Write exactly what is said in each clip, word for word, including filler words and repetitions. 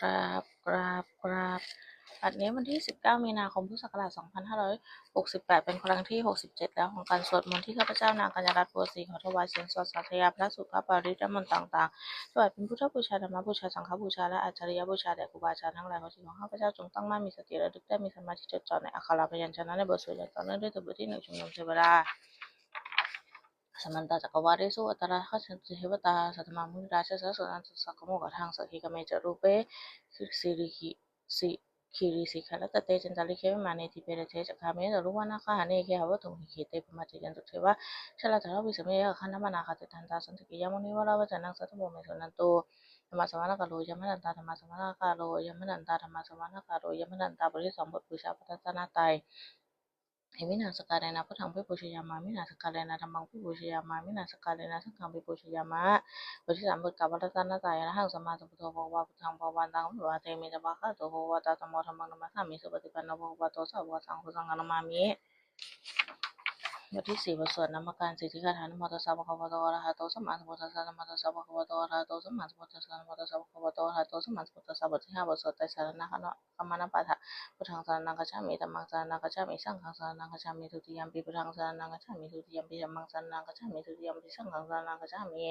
กราบ กราบ กราบ บัดนี้วันที่ สิบเก้า มีนาคม พุทธศักราช สองพันห้าร้อยหกสิบแปด เป็นครั้งที่ หกสิบเจ็ด แล้วของการสวดมนต์ที่ข้าพเจ้านางกัญญารัตน์ บัวศรี ขอถวายเสียงสวดสาธยายพระสูตรพระปริตรและมนต์ต่างๆ ถวายเป็นพุทธบูชา ธรรมบูชา สังฆบูชา และอาจาริยบูชาแด่ครูบาอาจารย์ทั้งหลาย ขอจิตของข้าพเจ้าจงตั้งมั่น มีสติระลึกได้ มีสมาธิจดจ่อในอักขระพยัญชนะในบทสวดอย่างต่อเนื่องด้วยเถิด บทที่ หนึ่ง ชุมนุมเทวดา Samantā cakkavāḷesu atrāgacchantu devatā, saddhammaṃ munirājassa suṇantu saggamokkhadaṃ. Sagge kāme ca rūpe girisikharataṭe cantalikkhe vimāne, dīpe raṭṭhe ca gāme taruvanagahane gehavatthumhi khette, bhummā cāyantu devā jalathalavisame yakkhagandhabbanāgā, tiṭṭhantā santike yaṃ munivaravacanaṃ sādhavo me suṇantu. Dhammassavanakālo ayam bhadantā, dhammassavanakālo ayam bhadantā, dhammassavanakālo ayam bhadantā. บทที่ สอง บทบูชาพระรัตนตรัย Iminā sakkārena buddhaṃ abhipūjayāma, iminā sakkārena dhammaṃ abhipūjayāma, iminā sakkārena saṅghaṃ abhipūjayāma. บทที่ สาม บทกราบพระรัตนตรัย Arahaṃ sammāsambuddho bhagavā, buddhaṃ bhagavantaṃ abhivādemi, svākkhāto bhagavatā dhammo, dhammaṃ namassāmi, supaṭipanno bhagavato sāvakasaṅgho, saṅghaṃ namāmi. บทที่ สี่ บทสวดนมการสิทธิคาถา Namo tassa bhagavato arahato sammāsambuddhassa, namo tassa bhagavato arahato sammāsambuddhassa, namo tassa bhagavato arahato sammāsambuddhassa. บทที่ ห้า บทสวดไตรสรณคมนปาฐะ Buddhaṃ saraṇaṃ gacchāmi, dhammaṃ saraṇaṃ gacchāmi, saṅghaṃ saraṇaṃ gacchāmi. Dutiyampi buddhaṃ saraṇaṃ gacchāmi, dutiyampi dhammaṃ saraṇaṃ gacchāmi, dutiyampi saṅghaṃ saraṇaṃ gacchāmi.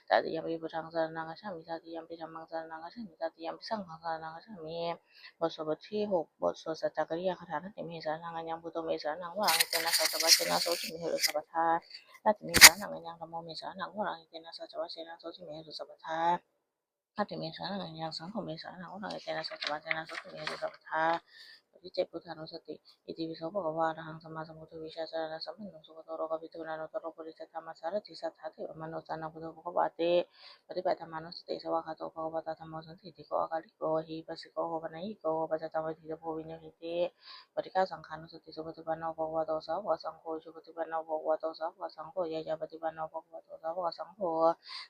Tatiyampi buddhaṃ saraṇaṃ gacchāmi, tatiyampi dhammaṃ saraṇaṃ gacchāmi, tatiyampi saṅghaṃ saraṇaṃ gacchāmi. บทสวดบทที่ หก บทสวดสัจจกิริยาคาถา Natthi me saraṇaṃ aññaṃ, buddho me saraṇaṃ varaṃ, etena saccavajjena sotthi me hotu sabbadā. Natthi me saraṇaṃ aññaṃ, dhammo me saraṇaṃ varaṃ, etena saccavajjena sotthi me hotu sabbadā. Natthi me saraṇaṃ aññaṃ, saṅgho me saraṇaṃ varaṃ, etena saccavajjena sotthi me hotu sabbadā. บทที่ เจ็ด พุทธานุสติ Itipi so bhagavā arahaṃ sammāsambuddho vijjācaraṇasampanno sugato lokavidū anuttaro purisadammasārathi satthā devamanussānaṃ buddho bhagavāti. บทที่ แปด ธรรมานุสติ Svākkhāto bhagavatā dhammo sandiṭṭhiko akāliko ehipassiko opanayiko paccattaṃ veditabbo viññūhīti. บทที่ เก้า สังฆานุสติ Supaṭipanno bhagavato sāvakasaṅgho, ujupaṭipanno bhagavato sāvakasaṅgho, ñāyapaṭipanno bhagavato sāvakasaṅgho,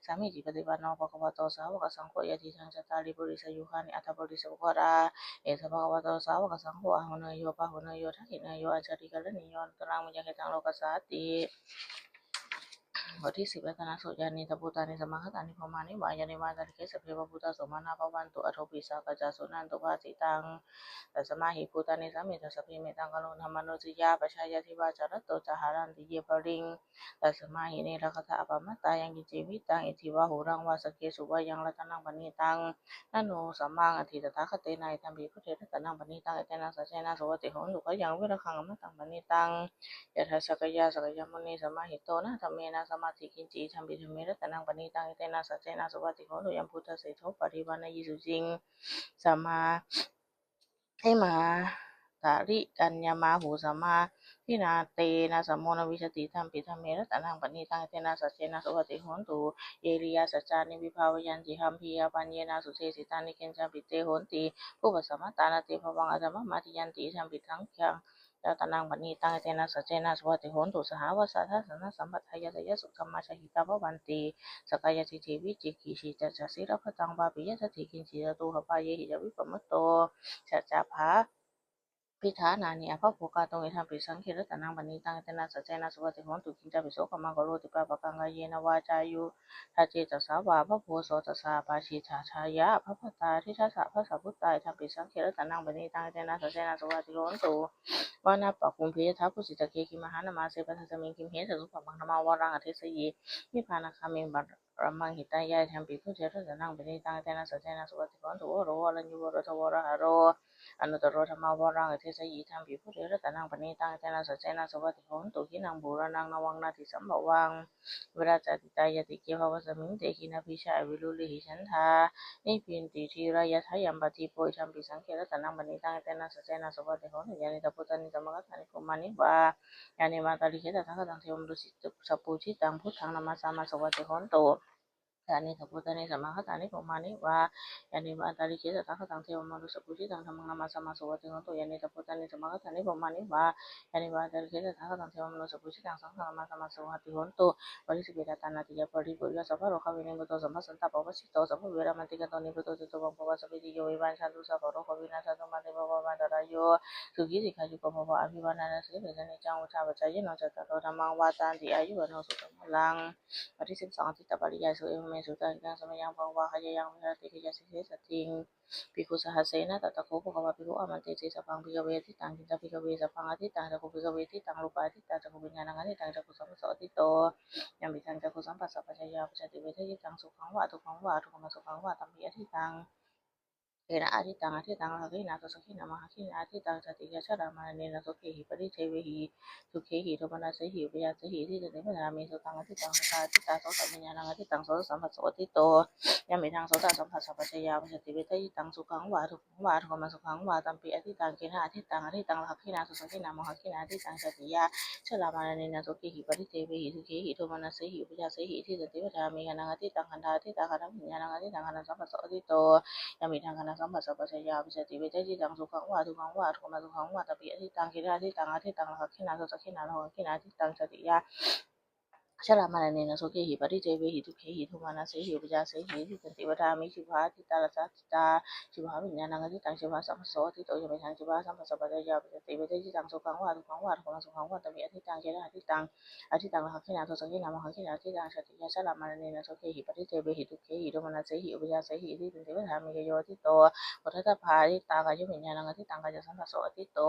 sāmīcipaṭipanno bhagavato sāvakasaṅgho, yadidaṃ cattāri purisayugāni aṭṭha purisapuggalā, esa bhagavato sāvakasaṅgho, āhuneyyo pāhuneyyo dakkhiṇeyyo añjalikaraṇīyo anuttaraṃ puññakkhettaṃ lokassāti. บทที่ สิบ รัตนสูตร Yānīdha bhūtāni samāgatāni bhummāni vā, yāni va antalikkhe, sabbe va bhūtā sumanā bhavantu, athopi sakkacca suṇantu bhāsitaṃ. Tasmā hi bhūtā nisāmetha sabbe, mettaṃ karotha mānusiyā pajāya, divā ca ratto ca haranti ye baliṃ, tasmā hi ne rakkhatha appamattā. Yaṅkiñci vittaṃ idha vā huraṃ vā, saggesu vā yaṃ ratanaṃ paṇītaṃ, na no samaṃ atthi tathāgatena, idampi buddhe ratanaṃ paṇītaṃ, etena saccena suvatthi hotu. Khayaṃ virāgaṃ amataṃ paṇītaṃ, yadajjhagā sakyamunī samāhito, na dhammena samatthi kiñci, idampi dhamme ratanaṃ paṇītaṃ, etena saccena suvatthi hotu. Yambuddhaseṭṭho parivaṇṇayī suciṃ, samā imā tari kaññamāhu, samādhinā tena samo na vijjati, idampi dhamme ratanaṃ paṇītaṃ, etena saccena suvatthi hotu. Ye ariyā saccāni vibhāvayanti, gambhīrapaññena sudesitāni, kiñcāpi te honti bhūpasamātānatthe bhavaṃ, atha bhaṇāmatthiyanti, idampi saṅghaṃ ratanaṃ paṇītaṃ, etena saccena suvatthi hotu. Sahāvassa dassanasampadāya, tayassu dhammā jahitā bhavanti, sakkāyadiṭṭhi vicikicchitā ca, sīlabbataṃ pāpiyattha kiñci, catūhapāyehi ca vippamutto, saccābhiṭhānāni abhabbo kātuṃ, idampi saṅghe ratanaṃ paṇītaṃ, etena saccena suvatthi hotu. Kiñcāpi so kammaṃ karoti pāpakaṃ, kāyena vācāyuda cetasā vā, abhabbo so tassa pacittāyābhabbatā, diṭṭhassa phassa bhuṭā, idampi saṅghe ratanaṃ paṇītaṃ, etena saccena suvatthi hotu. Vanappagumbe yathā phussitagge, gimhānamāse paṭhasmiṃ, gimhe satthu pāpaṃ, dhammavaraṃ adesayhi, nibbānagāmiṃ paramaṃ hitāya, idampi buddhe ratanaṃ paṇītaṃ, etena saccena suvatthi hotu. Varo varaññū puroto voroharo, anuttaro dhammavaraṃ adesayhi, idampi buddhe ratanaṃ paṇītaṃ, etena saccena suvatthi hotu. Khīṇaṃ purāṇaṃ navaṃ natthi sambhavaṃ, virattacittāyatike bhavasmiṃ, te khīṇabījā avirūḷhichandā, nibbanti dhīrā yathāyampadīpo, idampi saṅghe ratanaṃ paṇītaṃ, etena saccena suvatthi hotu. Yānīdha bhūtāni samāgatāni bhummāni vā, yāni va antalikkhe, tathāgataṃ devamanussapūjitaṃ, buddhaṃ namassāma suvatthi hotu. Yānīdha bhūtāni samāgatāni bhummāni vā, yāni va antalikkhe, tathāgataṃ devamanussapūjitaṃ, dhammaṃ namassāma suvatthi hotu. Yānīdha bhūtāni samāgatāni bhummāni vā, yāni va antalikkhe, tathāgataṃ devamanussapūjitaṃ, saṅghaṃ namassāma suvatthi hotu. บทที่ สิบเอ็ด Ātānātiyaparittayo, sabbarogavinimutto, sabbasantāpavajjito, sabbaveramatikkanto, nibbuto ca tuvaṃ bhava. Sabbītiyo vivajjantu, sabbarogo vinassatu, mā te bhavatvantarāyo, sukhī dīghāyuko bhava. Abhivādanasīlissa niccaṃ vuḍḍhāpacāyino, cattāro dhammā vaḍḍhanti, āyu vaṇṇo sukhaṃ balaṃ. บทที่ สิบสอง Atītapariyayo. Evaṃ me sutaṃ. Ekaṃ samayaṃ bhagavā gayāyaṃ viharati gayāsīse saddhiṃ bhikkhusahassena. Tatra kho bhagavā bhikkhū āmantesi: Sabbaṃ bhikkhave ādittaṃ. Cittaṃ bhikkhave sabbaṃ ādittaṃ. Cakkhuṃ bhikkhave dittaṃ. Rūpā ādittā. Cakkhuviññāṇaṃ ādittaṃ. Cakkhusamphasso āditto. Yampidhaṃ cakkhusamphassapaccayā uppajjati vedayitaṃ sukhaṃ vā dukkhaṃ vā adukkhamasukhaṃ vā, tampi ādittaṃ. Kena ādittaṃ? Ādittaṃ rāgena dosagena mohagena. Ādittaṃ jātiyā jarāmaraṇena sokehi paridevehi dukkhehi domanassehi upāyāsehi. Iti taṃ nibbindāmi. Sutaṃ ādittaṃ. Ghantā ādittā. Sotaviññāṇaṃ ādittaṃ. Sotasamphasso āditto. Yampidhaṃ sotasamphassapaccayā uppajjati vedayitaṃ sukhaṃ vā dukkhaṃ vā adukkhamasukhaṃ vā, tampi ādittaṃ. Kena ādittaṃ? Ādittaṃ rāgena dosagena mohagena. Ādittaṃ jātiyā jarāmaraṇena sokehi paridevehi dukkhehi domanassehi upāyāsehi. Iti taṃ nibbindāmi. Ghānaṃ ādittaṃ. Ghantā ādittā. Ghānaviññāṇaṃ ādittaṃ. Ghānasamphasso āditto. Yampidhaṃ ghānasamphassapaccayā uppajjati vedayitaṃ sukhaṃ vā dukkhaṃ vā adukkhamasukhaṃ vā, tampi ādittaṃ. Kena ādittaṃ? Ādittaṃ rāgena dosagena mohagena. Ādittaṃ jātiyā jarāmaraṇena sokehi paridevehi dukkhehi domanassehi upāyāsehi. Iti taṃ nibbindāmi. Jitvā ādittā. Rasā ādittā. Jivhāviññāṇaṃ ādittaṃ. Jivhāsamphasso āditto. Yampidhaṃ jivhāsamphassapaccayā uppajjati vedayitaṃ sukhaṃ vā dukkhaṃ vā adukkhamasukhaṃ vā, tampi ādittaṃ. Kena ādittaṃ? Ādittaṃ rāgena dosagena mohagena. Ādittaṃ jātiyā jarāmaraṇena sokehi paridevehi dukkhehi domanassehi upāyāsehi. Iti taṃ nibbindāmi. Kāyo āditto. Odātappā ādittā. Kāyaviññāṇaṃ ādittaṃ. Kāyasamphasso āditto.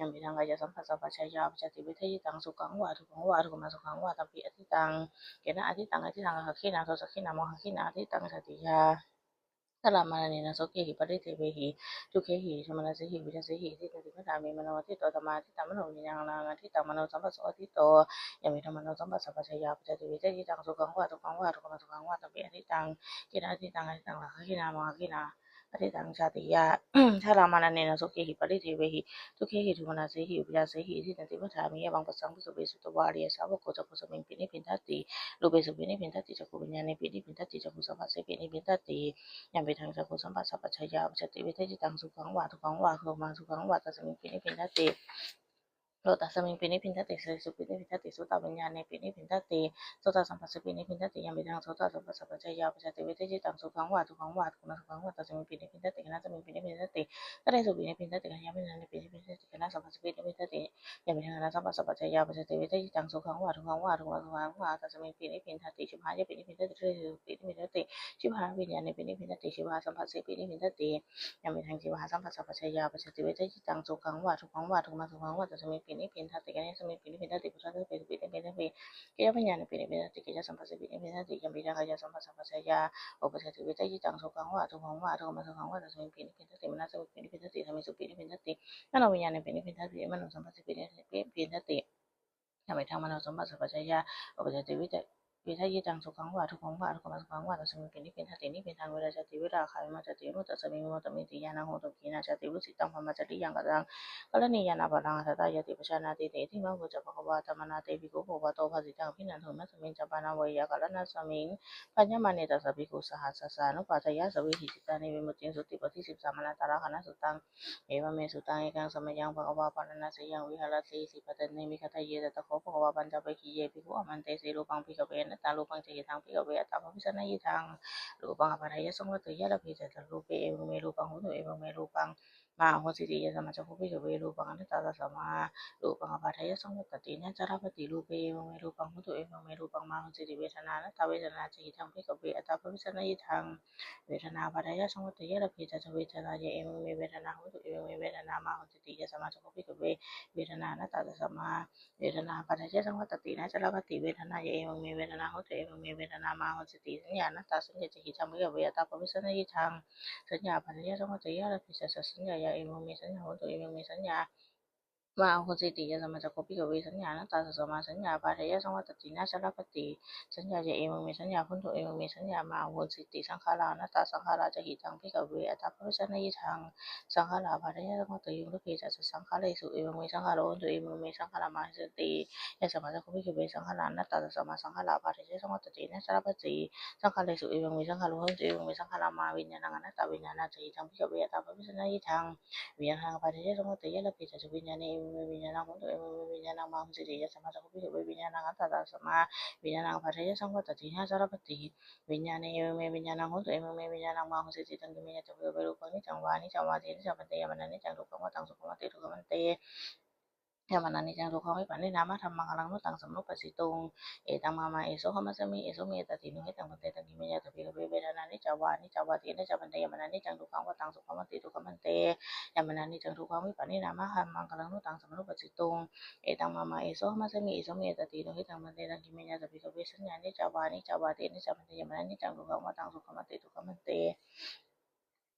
Yampidhaṃ kāyasamphassapaccayā uppajjati vedayitaṃ sukhaṃ vā dukkhaṃ vā adukkhamasukhaṃ vā, tampi ādittaṃ. Kena ādittaṃ? Ādittaṃ rāgena dosagena mohagena. Ādittaṃ jātiyā jarāmaraṇena sokehi paridevehi dukkhehi domanassehi upāyāsehi. Iti taṃ nibbindāmi. Mano āditto. Dhammā ādittā. Manoviññāṇaṃ ādittaṃ. Manosamphasso āditto. Yampidhaṃ manosamphassapaccayā uppajjati vedayitaṃ sukhaṃ vā dukkhaṃ vā adukkhamasukhaṃ vā, tampi ādittaṃ. Kena ādittaṃ? Ādittaṃ rāgena mohagena. Ādittaṃ jātiyā jarāmaraṇena sokehi paridevehi dukkhehi domanassehi upāyāsehi. Iti taṃ nibbindāmi. Evaṃ passaṃ bhikkhave sutavā ariyasāvako cakkhusmiṃpi nibbindati, rūpesmiṃpi nibbindati, cakkhuviññāṇepi nibbindati, cakkhusamphassepi nibbindati. Yampidhaṃ cakkhusamphassapaccayā uppajjati vedayitaṃ sukhaṃ vā dukkhaṃ vā adukkhamasukhaṃ vā, tasmiṃpi nibbindati. Sotasmiṃpi nibbindati, cakkhusamphassepi nibbindati, sotaviññāṇepi nibbindati, sotasamphassepi nibbindati. Yampidhaṃ sotasamphassapaccayā uppajjati vedayitaṃ sukhaṃ vā dukkhaṃ vā adukkhamasukhaṃ vā, tasmiṃpi nibbindati. Ghānasampiṃpi nibbindati, ghānesumpi nibbindati, ghānaviññāṇepi nibbindati, ghānasamphassepi nibbindati. Yampidhaṃ ghānasamphassapaccayā uppajjati vedayitaṃ sukhaṃ vā dukkhaṃ vā adukkhamasukhaṃ vā, tasmiṃpi nibbindati. Jivhāyapi nibbindati, rūpesupi nibbindati, jivhāviññāṇepi nibbindati, jivhāsamphassepi nibbindati. Yampidhaṃ jivhāsamphassapaccayā uppajjati vedayitaṃ sukhaṃ vā dukkhaṃ vā adukkhamasukhaṃ vā, tasmiṃpi nibbindati. Kāyasmiṃpi nibbindati, phoṭṭhabbesupi nibbindati, kāyaviññāṇepi nibbindati, kāyasamphassepi nibbindati. Yampidhaṃ kāyasamphassapaccayā uppajjati vedayitaṃ sukhaṃ vā dukkhaṃ vā adukkhamasukhaṃ vā, tasmiṃpi nibbindati. Manasmiṃpi nibbindati, dhammesupi nibbindati, manoviññāṇepi nibbindati, manosamphassepi nibbindati. Yampidhaṃ manosamphassapaccayā uppajjati vedayitaṃ sukhaṃ vā dukkhaṃ vā adukkhamasukhaṃ vā, tasmiṃpi nibbindati. Nibbindaṃ virajjati, virāgā vimuccati, vimuttasmiṃ vimuttamiti ñāṇaṃ hotu. Khīṇā jāti, vusitaṃ brahmacariyaṃ, kataṃ karaṇīyānāparaṃ, atthātāyāti pajānātīti. Idamavoca bhagavā. Attamanā te bhikkhū bhagavato bhāsitaṃ abhinanduṃ. Imasmiñca pana veyyākaraṇasmiṃ bhaññamāne tassa bhikkhusahassassa anupādāya āsavehi cittāni vimucciṃsūti. Paṭicca sīlissa samaṇānattharā gaṇasūtaṃ. Evamme sutaṃ. Ekaṃ samayaṃ bhagavā bārāṇasiyaṃ viharati isipatane migadāye. Tatra kho bhagavā pañcavaggiye bhikkhū āmantesi: Rūpaṃ bhikkhave anattā, rūpañca khiḍḍaṃ bhikkhave attā bhavissaṃ, na idaṃ rūpaṃ ābādhāya saṃvatteyya, labbhetha ca rūpe, evaṃ me rūpaṃ hotu, evaṃ me rūpaṃ mā ahosīti. Yasmā ca kho bhikkhave rūpaṃ anattā, tasmā rūpaṃ ābādhāya saṃvattati, na ca labbhati rūpe, evaṃ me rūpaṃ hotu, evaṃ me rūpaṃ mā ahosīti. Vedanā anattā, vedanā ca khiḍḍaṃ bhikkhave attā bhavissaṃ, na idaṃ vedanā ābādhāya saṃvatteyya, labbhetha ca vedanāya, evaṃ me vedanā hotu, evaṃ me vedanā mā ahosīti. Yasmā ca kho bhikkhave vedanā anattā, tasmā vedanā ābādhāya saṃvattati, na ca labbhati vedanāya, evaṃ me vedanā hotu, evaṃ me vedanā mā ahosīti. Saññā anattā, saññā ca khiḍḍaṃ bhikkhave attā bhavissaṃ, na idaṃ saññā ābādhāya saṃvatteyya, labbhetha ca saññāya, evaṃ me saññā hotu, evaṃ me saññā mā ahosīti. Yasmā ca kho bhikkhave saññā anattā, tasmā saññā ābādhāya saṃvattati, na ca labbhati saññāya, evaṃ me saññā hotu, evaṃ me saññā mā ahosīti. Saṅkhārā anattā, saṅkhārā ca khiḍḍaṃ bhikkhave attā bhavissaṃ, na idaṃ saṅkhārā ābādhāya saṃvatteyya, labbhetha ca saṅkhāresu, evaṃ me saṅkhāro hotu, evaṃ me saṅkhārā mā ahosīti. Yasmā ca kho bhikkhave saṅkhārā anattā, tasmā saṅkhārā ābādhāya saṃvattati, na ca labbhati saṅkhāresu, evaṃ me saṅkhāro hotu, evaṃ me saṅkhārā mā. Viññāṇaṃ anattā, viññāṇā ca khiḍḍaṃ bhikkhave attā bhavissaṃ, na idaṃ viññāṇaṃ ābādhāya saṃvatteyya, labbhetha ca viññāya, evaṃ me viññāṇaṃ hotu, evaṃ me viññāṇaṃ mā ahosīti. Yasmā ca kho bhikkhave viññāṇaṃ anattā, tasmā viññāṇaṃ ābādhāya saṃvattati, na ca labbhati viññāya, evaṃ me viññāṇaṃ hotu, evaṃ me viññāṇaṃ mā ahosīti. Idaṃ kiṃ maññatha bhikkhave rūpaṃ niccaṃ vā aniccaṃ vāti. Aniccaṃ bhante. Yampanāniccaṃ dukkhaṃ vā taṃ sukhaṃ vāti dukkhaṃ bhante. Yampanāniccaṃ dukkhaṃ vipariṇāmadhammaṃ, kallaṃ nu taṃ samanupassituṃ. Etaṃ mama, esohamasmi, esomi ettāti. No hetaṃ bhante, taṃ kiṃ maññatha bhikkhave? Vedanānicca vā anicca vā? Ti anicca bhante. Yampanāniccaṃ dukkhaṃ vā taṃ sukhaṃ vāti? Dukkhaṃ bhante. Yampanāniccaṃ dukkhaṃ vipariṇāmadhammaṃ, kallaṃ nu taṃ samanupassituṃ. Etaṃ mama, esohamasmi, esomi ettāti. No hetaṃ bhante, taṃ kiṃ maññatha bhikkhave? Saññānicca vā anicca vā? Ti anicca bhante. Yampanāniccaṃ dukkhaṃ vā taṃ sukhaṃ vāti? Dukkhaṃ bhante.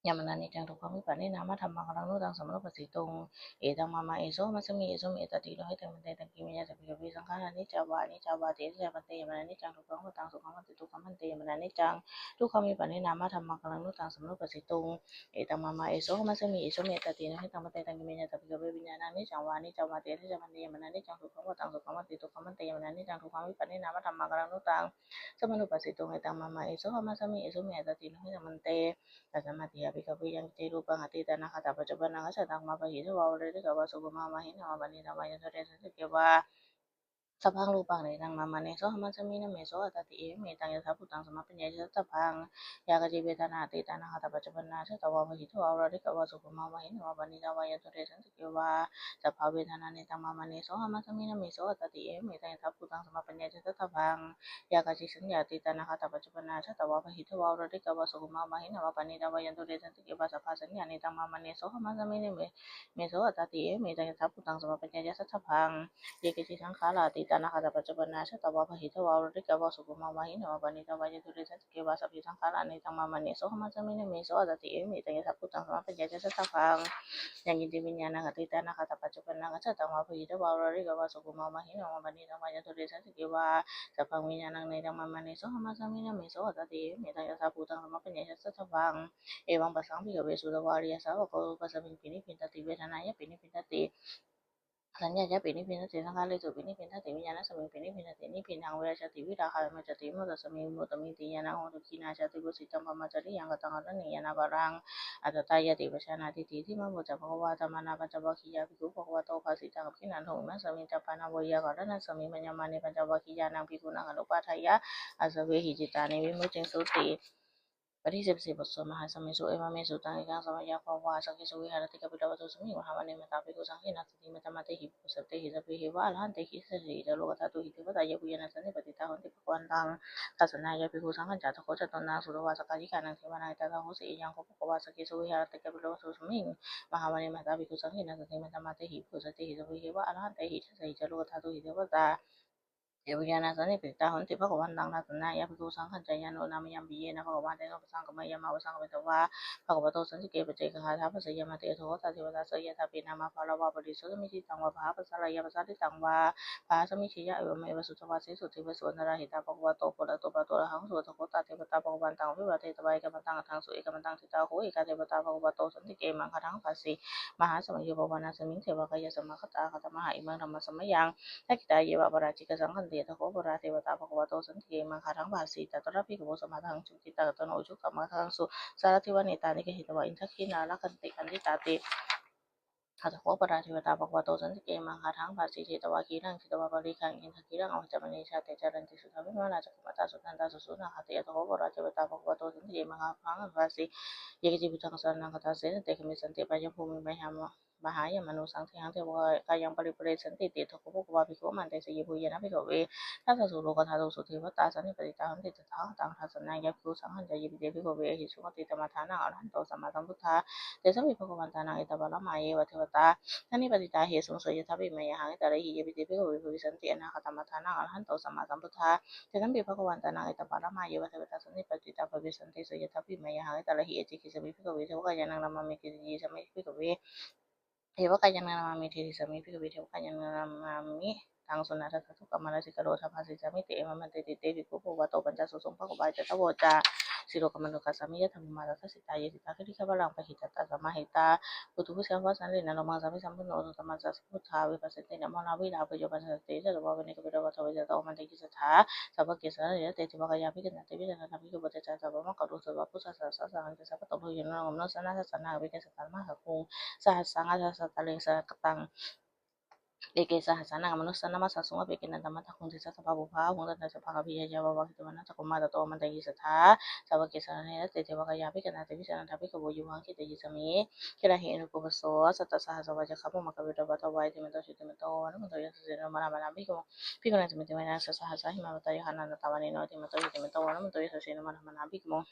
Yampanāniccaṃ dukkhaṃ vipariṇāmadhammaṃ, kallaṃ nu taṃ samanupassituṃ. Etaṃ mama, esohamasmi, esomi ettāti. No hetaṃ bhante, taṃ kiṃ maññatha bhikkhave? Saṅkhārānicca vā anicca vā? Ti anicca bhante. Yampanāniccaṃ dukkhaṃ vā taṃ sukhaṃ vāti? Dukkhaṃ bhante. Yampanāniccaṃ dukkhaṃ vipariṇāmadhammaṃ, kallaṃ nu taṃ samanupassituṃ. Etaṃ mama, esohamasmi, esomi ettāti. No hetaṃ bhante, taṃ kiṃ maññatha bhikkhave? Viññāṇaniccaṃ vā aniccaṃ vā? Ti anicca bhante. Yampanāniccaṃ dukkhaṃ vā taṃ sukhaṃ vāti? Dukkhaṃ bhante. Yampanāniccaṃ dukkhaṃ vipariṇāmadhammaṃ, kallaṃ nu taṃ samanupassituṃ. Etaṃ mama, esohamasmi, esomi ettāti. No hetaṃ bhante, tasmātiha bhikkhave yaṅkiñci rūpaṃ atītānāgatapaccuppannaṃ ajjhattaṃ vā bahiddhā vā oḷārikaṃ vā sukhumaṃ vā hīnaṃ vā paṇītaṃ vā yadūre santikkhe vā sabbaṃ rūpaṃ. Netaṃ mama, nesohamasmi, na meso attāti. Evametaṃ yathābhūtaṃ sammappaññāya daṭṭhabbaṃ. Yā kāci vedanā atītānāgatapaccuppannaṃ ajjhattaṃ vā bahiddhā vā oḷārikaṃ vā sukhumaṃ vā hīnaṃ vā paṇītaṃ vā yadūre santikkhe vā sabbavedanā. Netaṃ mama, nesohamasmi, na meso attāti. Evametaṃ yathābhūtaṃ sammappaññāya daṭṭhabbaṃ. Yā kāci saññā atītānāgatapaccuppannaṃ ajjhattaṃ vā bahiddhā vā oḷārikaṃ vā sukhumaṃ vā hīnaṃ vā paṇītaṃ vā yadūre santikkhe vā sabbā saññā. Netaṃ mama, nesohamasmi, na me- meso attāti. Evametaṃ yathābhūtaṃ sammappaññāya daṭṭhabbaṃ. Ye keci saṅkhārā atītānāgatapaccuppannaṃ ajjhattaṃ vā bahiddhā vā oḷārikaṃ vā sukhumaṃ vā hīnaṃ vā paṇītaṃ vā yadūre santikkhe vā sabbe saṅkhārā. Netaṃ mama, nesohamasmi, na meso attāti. Evametaṃ yathābhūtaṃ sammappaññāya daṭṭhabbaṃ. Yaṅkiñci viññāṇaṃ atītānāgatapaccuppannaṃ ajjhattaṃ vā bahiddhā vā oḷārikaṃ vā sukhumaṃ vā hīnaṃ vā paṇītaṃ vā yadūre santikkhe vā sabbaṃ viññāṇaṃ. Netaṃ mama, nesohamasmi, na meso attāti. Evametaṃ yathābhūtaṃ sammappaññāya daṭṭhabbaṃ. Evaṃ passaṃ bhikkhave sutavā ariyasāvako phuṭṭhasmiṃpi nibbindati, vedanāyapi nibbindati, saññāyapi nibbindati, saṅkhāresupi nibbindati, viññāṇasmiṃpi nibbindati. Nibbindaṃ virajjati, virāgā vimuccati, vimuttasmiṃ vimuttamiti ñāṇaṃ hoti. Khīṇā jāti, vusitaṃ brahmacariyaṃ, kataṃ karaṇīyaṃ, na paraṃ atthāyāti pajānātīti. Idamavoca bhagavā. Attamanā pañcavaggiyā bhikkhū bhagavato bhāsitaṃ abhinanduṃ. Imasmiñca pana veyyākaraṇasmiṃ bhaññamāne pañcavaggiyānaṃ bhikkhūnaṃ anupādāya āsavehi cittāni vimucciṃsūti. บทที่สิบสี่ บทสวดมหาสมัยสูตร Evaṃ me sutaṃ. Ekaṃ samayaṃ bhagavā sakkesu viharati kapilavatthusmiṃ mahāvane mahatā bhikkhusaṅghena saddhiṃ pañcamattehi bhikkhusatehi sabbeheva arahantehi. Dasahi ca lokadhātūhi devatā yebhuyyena sannipatitā honti bhagavantaṃ dassanāya bhikkhusaṅghañca. Atha kho catunnaṃ suddhāvāsakāyikānaṃ devānaṃ etadahosi: Ayaṃ kho bhagavā sakkesu viharati kapilavatthusmiṃ mahāvane mahatā bhikkhusaṅghena saddhiṃ pañcamattehi bhikkhusatehi sabbeheva arahantehi. Dasahi ca lokadhātūhi devatā yebhuyyena sannipatitā honti bhagavantaṃ dassanāya bhikkhusaṅghañca. Yannūna mayampi yena bhagavā tenupasaṅkameyyāma, upasaṅkamitvā bhagavato santike paccekagāthā bhāseyyāmāti. Atha kho tā devatā seyyathāpi nāma balavā puriso sammiñjitaṃ vā bāhapacchārāya pasāritaṃ vā bāhaṃ sammiñjeyya, evameva suddhāvāsesu devesu antarahitā bhagavato purato pāturahaṃsu. Atha kho tā devatā bhagavantaṃ abhivādetvā ekamantaṃ aṭṭhaṃsu. Ekamantaṃ ṭhitā kho ekā devatā bhagavato santike imaṃ gāthaṃ abhāsi: Mahāsamayo pavanasmiṃ, devakāyā samāgatā, āgatamha imaṃ dhammasamayaṃ, dakkhitāyeva aparājitasaṅghanti. Atha kho aparā devatā bhagavato santike imaṃ gāthaṃ abhāsi: Tatra bhikkhavo samādahaṃsu, cittaṃ attano ujukamakaṃsu, sārathīva nettāni gahetvā, indakhīlāni rakkhanti paṇḍitāti. Atha kho aparā devatā bhagavato santike imaṃ gāthaṃ abhāsi: Chetvā khīlaṃ chetvā palighaṃ, indakhīlaṃ avaccha maniṃsā, te caranti suddhā vimalā, cakkhumatā sudantā susunāgāti. Atha kho aparā devatā bhagavato santike imaṃ gāthaṃ abhāsi: Ye keci buddhaṃ saraṇaṃ gatāse, na te gamissanti apāyabhūmiṃ, pahāya mānusaṃ dehaṃ, devakāyaṃ paripūressantīti. Atha kho bhagavā bhikkhū āmantesi: Yebhuyyena bhikkhave dasasu lokadhātūsu devatā sannipatitā honti tathāgataṃ dassanāya bhikkhusaṅghañca. Yepi te bhikkhave ahesuṃ atītamaddhānaṃ arahanto sammāsambuddhā, tesampi bhagavantānaṃ etaparamāyeva devatā sannipatitā ahesuṃ, seyyathāpi mayhaṃ etarahi. Yepi te bhikkhave bhavissanti anāgatamaddhānaṃ arahanto sammāsambuddhā, tesampi bhagavantānaṃ etaparamāyeva devatā sannipatitā bhavissanti, seyyathāpi mayhaṃ etarahi. Ācikkhissāmi bhikkhave devakāyānaṃ nāmāni. Tisīti sampi bhikkhave devakāyānaṃ nāmāni. Catusīmpi bhikkhave devakāyānaṃ nāmāni. Taṃ suṇātha sādhukaṃ manasikarotha bhāsissāmīti. Evaṃ bhanteti te bhikkhū bhagavato paccassosuṃ. Bhagavā etadavoca: Silokamanukassāmi, yattha bhummā tadassitā, ye sitā girigabbharaṃ, pahitattā samāhitā. Puthū sīhāva sallīnā, lomahaṃsābhisambhuno, odātamanasā suddhā. Vepacitti nāma balavīrā, bhiyyo pañcasate ñatvā, vane kāpilavatthave, tato āmantayi satthā, sāvake sāsane rate. Devakāyā abhikkantā, te vijānātha bhikkhavo, te ca ātappamakaruṃ. Sutvā buddhassa sāsanaṃ, te ca bhātaro bhikkhūnaṃ, anuttaraṃ samasāsanaṃ, abhivācanaṃ mahāsaṅghaṃ, sahassaṃ atha sattariṃ. Sakkattaṃ eke sahassānaṃ amanussānamassasuṃ, appeke nāntamaddakkhuṃ disā sabbā phuṭā ahuṃ. Tañca sabbaṃ abhiññāya vavakkhitvāna cakkhumā, tato āmantayi satthā sāvake sāsane rate. Devakāyā abhikkantā te vijānātha bhikkhavo, ye vohaṃ kittayissāmi girāhi anupubbaso. Sattasahassā va yakkhā bhummā kāpilavatthavā, iddhimanto jutimanto vaṇṇavanto yasassino, modamānā abhikkāmuṃ bhikkhūnaṃ samitiṃ vanaṃ. Chasahassā hemavatā yakkhā nānattavaṇṇino, iddhimanto jutimanto vaṇṇavanto yasassino, modamānā abhikkāmuṃ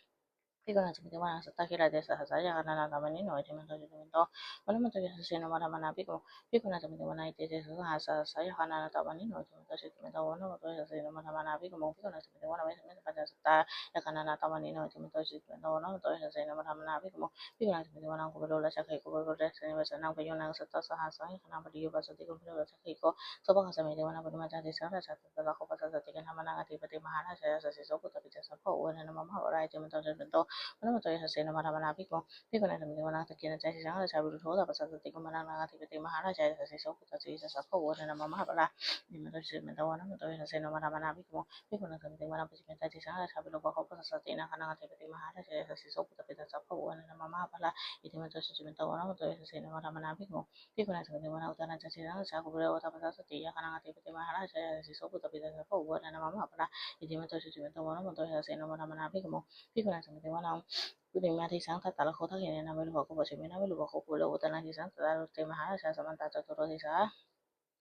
bhikkhūnaṃ samitiṃ vanaṃ. Sātāgirā tisahassā yakkhā nānattavaṇṇino, iddhimanto jutimanto vaṇṇavanto yasassino, modamānā abhikkāmuṃ bhikkhūnaṃ samitiṃ vanaṃ. Ete casahassā yakkhā nānattavaṇṇino, iddhimanto jutimanto vaṇṇavanto yasassino, modamānā abhikkāmuṃ bhikkhūnaṃ samitiṃ vanaṃ. Vesāli pañcasatā yakkhā nānattavaṇṇino, iddhimanto jutimanto vaṇṇavanto yasassino, modamānā abhikkāmuṃ bhikkhūnaṃ samitiṃ vanaṃ. Kumāro rājagahiko pavutthajātiṃ, vajrāsanaṃ parivassati, kumbhīro rājagahiko sopāga samitiṃ vanaṃ. Purimañca disaṃ rājā dhataraṭṭhako, pasāsati gandhabbānaṃ ādhipati, mahārājā yasassi so. Puttāpi tassa bahavo indanāmā mahabbalā, iddhimanto jutimanto vaṇṇavanto yasassino, modamānā abhikkāmuṃ bhikkhūnaṃ samitiṃ vanaṃ. Dakkhiṇañca disaṃ rājā virūḷho tappasāsati, kumbhaṇḍānaṃ ādhipati, mahārājā yasassi so. Puttāpi tassa bahavo indanāmā mahabbalā, iddhimanto jutimanto vaṇṇavanto yasassino, modamānā abhikkāmuṃ bhikkhūnaṃ samitiṃ vanaṃ. Pacchimañca disaṃ rājā virūpakkho tappasāsati, nāgānaṃ ādhipati, mahārājā yasassi so. Puttāpi tassa bahavo indanāmā mahabbalā, iddhimanto jutimanto vaṇṇavanto yasassino, modamānā abhikkāmuṃ bhikkhūnaṃ samitiṃ vanaṃ. Uttarañca disaṃ rājā kuvero tappasāsati, yakkhānaṃ ādhipati, mahārājā yasassi so. Puttāpi tassa bahavo indanāmā mahabbalā, iddhimanto jutimanto vaṇṇavanto yasassino, modamānā abhikkāmuṃ bhikkhūnaṃ samitiṃ vanaṃ. Pacchimadisaṃ dhataraṭṭho, dakkhiṇena virūḷhako, pacchimena virūpakkho, pure uttaraṃ disaṃ. Cattāro te mahārājā samantā caturo disā,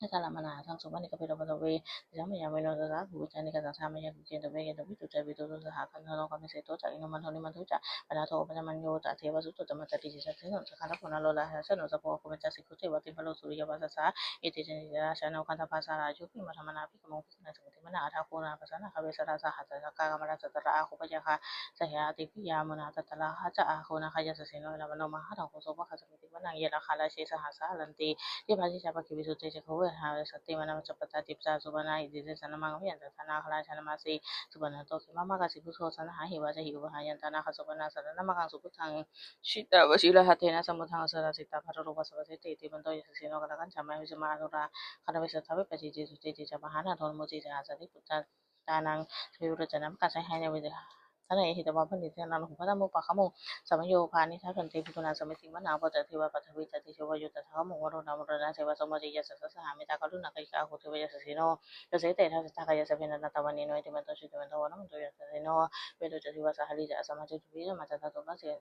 daddallamānā aṭṭhaṃsu vane kāpilavatthave. Tesaṃ māyāvino dāsā āgū vañcanikā saṭhā, māyā kuṭeṇḍu veṭeṇḍu viṭū ca viṭuṭo saha, candano kāmaseṭṭho ca kinnughaṇḍu nighaṇḍu ca, panādo opamañño ca devasūto ca mātali. Cittaseno ca gandhabbo naḷo rājāno, sakkopāga pāga ca cikkhū ca devā, timbarū suriyavacchasā, ete caññe ca rājāno gandhabbā saha rājogī, modamānā abhikkāmuṃ bhikkhūnaṃ samitiṃ vanaṃ. Athāgū nābhasā nāgā vesālā saha, tacchakā kambalassatarā, āgū pāyāgā saha divyā, yāmunā dhataraṭṭhā ca āgū nāgā yasassino, erāvaṇo mahānāgo sopāga samitiṃ vanaṃ. Ye nāgarāje sahasā haranti dibbā dijā pakkhi visuddhacakkhū, vehāsayā te vanamajjhapattā, dibbā supaṇṇā iti tesa nāmaṃ. Abhayantadā nāgarājānamāsi supaṇṇato khemamakāsi buddho, saṇhāhi vācāhi upavhayantā nāgā supaṇṇā saraṇamakaṃsu buddhaṃ. Jitā vajirahatthena samuddaṃ asurā sitā, bhātaro vāsavassete iddhimanto yasassino. Kālakañjā mahābhismā asurā dānaveghasā, vepacitti sucitti ca pahārādo namucī saha. Sāreputtadānaṃ sahabhī puttadānaṃ, māgacchā yānīdha sannayhitvā bhikkhūnaṃ, rāhubhaddamupāgamuṃ. Samayodāni bhaddante bhikkhūnaṃ samitiṃ vanaṃ. Pācittivā paṭhavī ca tejavāyo tadāgamuṃ, varuṇā vāruṇā ceva sopāga yasasā saha, mettākaruṇākāyikā āgū devā yasassino. Dasete dasadhā kāyā sabbe nānattavaṇṇino, iddhimanto jutimanto vaṇṇavanto yasassino. Veṇḍū ca devā sahalī ca asamā ca duve ca, asamā ca taruvanagahā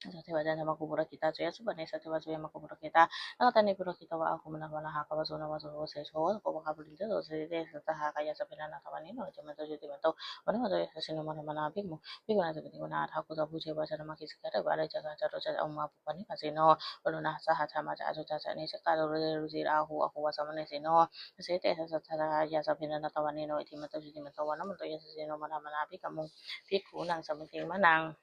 ca devā candamāgū purakkhitā. Seyyathū vane santike vane sallīnge māgū purakkhitā, nakkhattāni purakkhitvā āgū mandavalāhakā. Varuṇā vāruṇā sahasso ca, sopāga purakkhitvā saha. Dasete dasadhā kāyā sabbe nānattavaṇṇino, iddhimanto jutimanto vaṇṇavanto yasassino, modamānā abhikkāmuṃ bhikkhūnaṃ samitiṃ vanaṃ. Athāgū sahabhū ca devā saha, nāgā sikhāriva ca rājā, ca rojā ca ummāpupphanibhāsino. Varuṇā sahassabrahmā ca āgū ca anejakā, ca rojā ca rojī ca āgū āgū vāsavanesino. Dasete dasadhā kāyā sabbe nānattavaṇṇino, iddhimanto jutimanto vaṇṇavanto yasassino, modamānā abhikkāmuṃ bhikkhūnaṃ samitiṃ vanaṃ.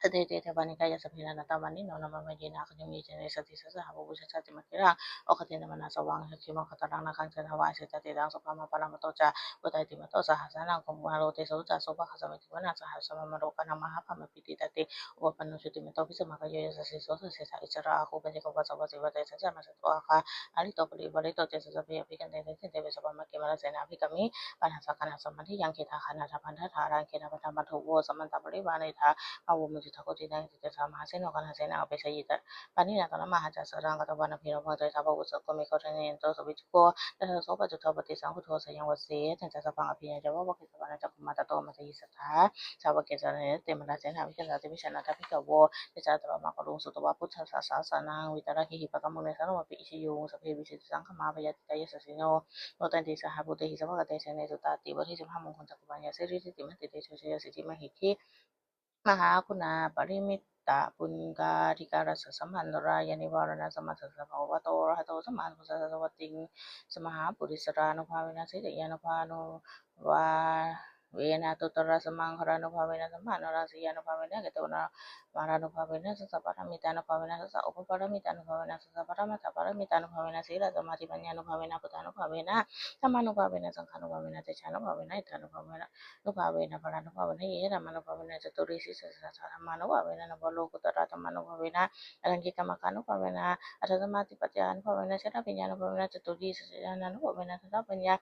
Dasete dasadhā kāyā sabbe nānattavaṇṇino, nāmanvayena āgañchuṃ, ye caññe sadisā saha. Pavutthajātimakkhīlaṃ oghatiṇṇamanāsavaṃ, dakkhemoghataraṃ nāgaṃ candaṃva asitātitaṃ. Subrahmā paramatto ca puttā iddhimato saha, sanaṅkumāro mandavalokitā. Sopāga samitiṃ vanaṃ, sahassabrahmalokānaṃ mahābrahmābhitiṭṭhati. Upapanno jutimanto bhismākāyo yasassi so, dasettha issarā āgū paccekavasavattī. Paṭhaviṃ pañcamatto āgā hārito parivārito. Tesaṃ te abhikkante sainde, sabrahmake mārasenā abhikkāmi. Pāṇassakānaṃ samādiyaṃ, khiḍḍākānaṃ samādaṭṭhaṃ, rāgena bandhamatthu vo. Samantā parivāretha, mā vo muñcittha koci naṃ. Iccetvā mahāseno kaṇhasenaṃ, apesayi pāṇinā talamāhacca. Saraṃ katvāna bheravaṃ, citā bhāsuvesī āgū me khorinaṃ. Tenaṃ sopāga cuddho paṭisambhūto, seyyaṃvase saññatā. Sabbaṃ abhiññāya vavakkhitvāna cakkhumā, tato āmantayi satthā sāvake sāsane rate. Mārasenā abhikkantā te vijānātha bhikkhavo, te ca ātappamakaruṃ sutvā buddhassa sāsanaṃ. Vītarāgehi pakkāmuṃ, nesaṃ lomampi iñjayuṃ. Sabbe vijitasaṅgāmā bhayātītā yasassino, modanti saha bhūtehi sāvakā te janesutāti. Bodhisattānaṃ mahāmunesaṃ, taruvanagahane santike iddhībhisaṅkhatamano. Te sotthi santike jayamakkhe, jayasiddhi mahīdhi. Mahāguṇāparimitapuññādhikārassa samāntarāya nivāraṇasamatthassa, bhagavato arahato sammāsambuddhassa dvattiṃsamahāpurisānubhāvena, sīlyānubhāvena, vena, uttarasammāharanubhāvena, sammānāraññānubhāvena, ketavanamāharānubhāvena, satasahassaparamitaṃ anubhāvena, sataupapāramitānubhāvena, satasahassasatapāramitānubhāvena, sīlasamādhipaññānubhāvena, buddhānubhāvena, dhammānubhāvena, saṅghānubhāvena, tejānubhāvena, iddhānubhāvena, nubhāvena, balānubhāvena, ñeyyadhammānubhāvena, catuddisasahassānubhāvena, navalokuttaradhammānubhāvena, aṭṭhaṅgikamaggānubhāvena, aṭṭhasamādhipaccayānubhāvena, chaḷabhiññānubhāvena, catuddisasahassānubhāvena, dasabhiññā